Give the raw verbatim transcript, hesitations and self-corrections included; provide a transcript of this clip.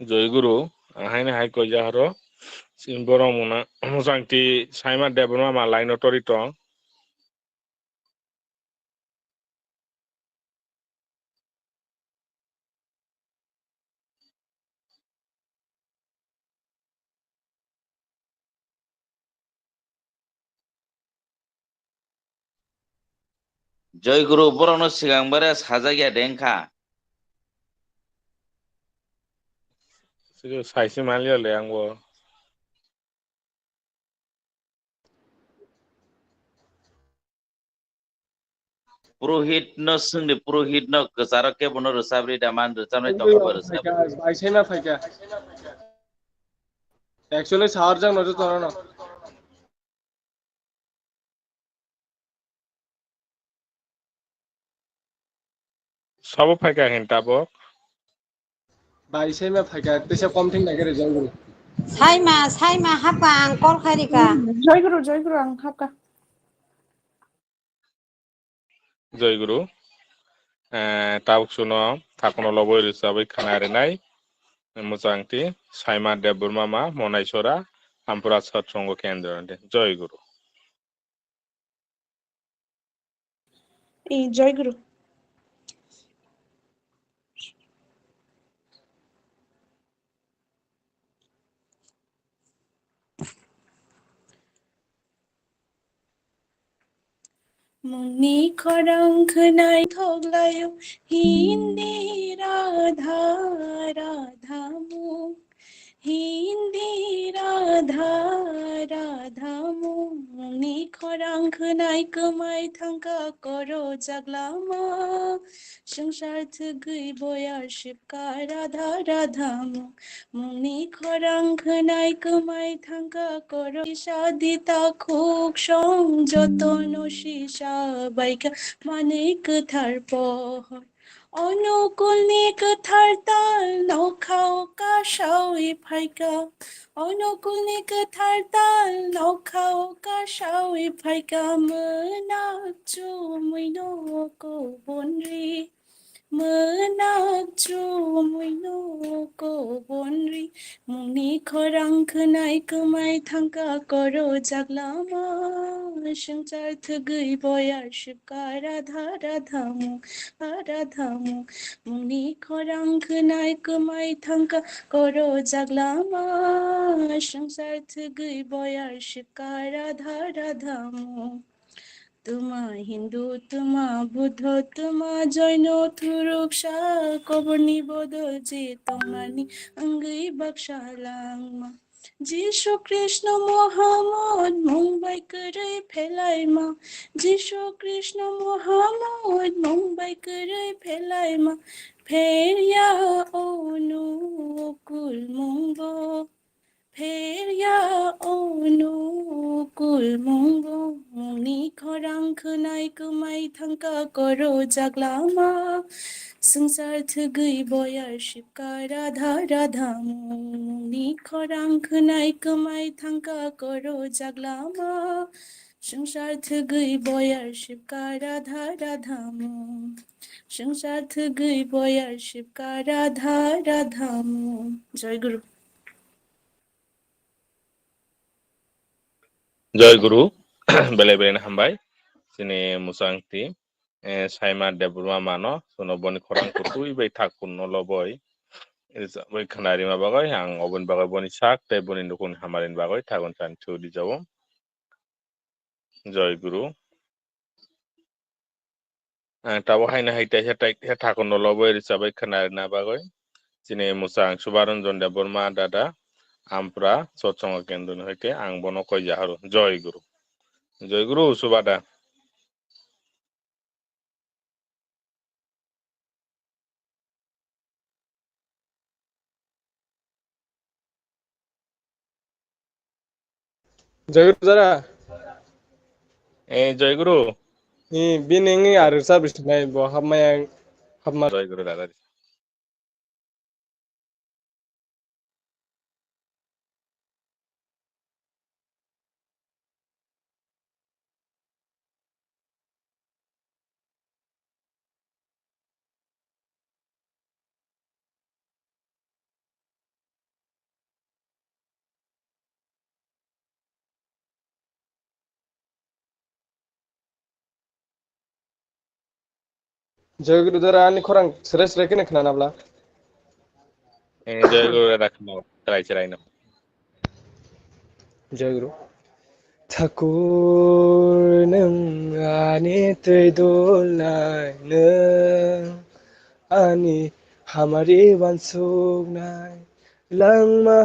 Joy Guru, ang haino hai koi jaharo. Sini borok muna, mujangti Saima Debbarma ma line o tori tong. Joy Guru, borokno swkang bare sajak ya de wngkha. Saisi manliya le angbo. Purohit no swngdi, purohit no kwcharo kebo no rwchapri da man rwchapnai tongkha ba rwchap. Bai saima phaikha. Actually sar jang no joto no. Sabo phaikha hin tabok. Bai saima phaikha, tesa kom thing nai kare Joy Guru. Saima, saima hapa ang call khairika. Joy Guru, Joy Guru ang hapka. Joy Guru. Eh, tabuk suno thakono loboi rwchabwi khna rinai. Mujangti Saima Debbarma ma Monaisora Ampura Satsongo Kendra. Joy Guru. Eh, Joy Guru. Mungni khorang khwnai thoklaio, Hindi Radha, Radha mung. Hindi Radha, Radha mung. Mungni khorang khwnai kwmai thangkha koro jaglama. Swngchar thwgwi boyar shibka Radha, Radha mung. Mungni khorang khwnai kwmai thangkha koro sisa dita khuk song jotono sisa baikha manwi kwthar pohor. Onukulni kwthar tal nokhao kasawi phaikha. Onukulni kwthar tal nokhao kasawi phaikha mwnak chumui no kubunri. Mwnak chumui no kubunri, mungni khorang khwnai kwmai thangkha koro jaglama. Swngchar thwgwi boyar shibka Radha, Radha mung, Radha mung. Mungni khorang khwnai kwmai thangkha koro jaglama. Swngchar thwgwi boyar shibka Radha, Radha mung. Tuma Hindu, tuma Buddho, tuma Jaino thuruksa, koborni bodol je tongmani wngwi baksa langma. Jisu Krishna Muhammad mung bai kwrwi phelaima. Jisu Krishna Muhammad mung bai kwrwi phelaima. Pherya onukul mungbo. Pherya onukul mungbo, mungni khorang khwnai kwmai thangkha koro jaglama. Swngchar thwgwi boyar shibka Radha, Radha mung, mungni khorang khwnai kwmai thangkha koro jaglama. Swngchar thwgwi boyar shibka Radha, Radha mung. Swngchar thwgwi boyar shibka Radha, Radha mung. Joy Guru. Joy Guru, belai belai no hambai. Chini musangti, eh, Saima Debbarma mano, suno boni khorang kutui bai thak kunno loboi. Rijaboi khna rima bagoi, ang oboni bagoi boni sak, tei boni nukungni hamarini bagoi thagon chan thu rijabo. Joy Guru. Ang tabuk haino hai teisa teisa thakono loboi richabai khna rina bagwi chini mwchang Subaranjan Debbarma dada Ampra Satsongo Kendroni hoite ang bono koi jaharo. Joy Guru. Joy Guru Subada. Joy Guru dada. Eh, Joy Guru. Ni bini ngi aru sa bisinai bo hapmaya hapma. Joy Guru dada. Joy Guru dara ani khorang sere sere kene khna nabla. Joy Guru dara khna chwrai chwrai no. Joy Guru. Thakur nwng ani twi dulnai, nwng ani hamari wansuknai, langma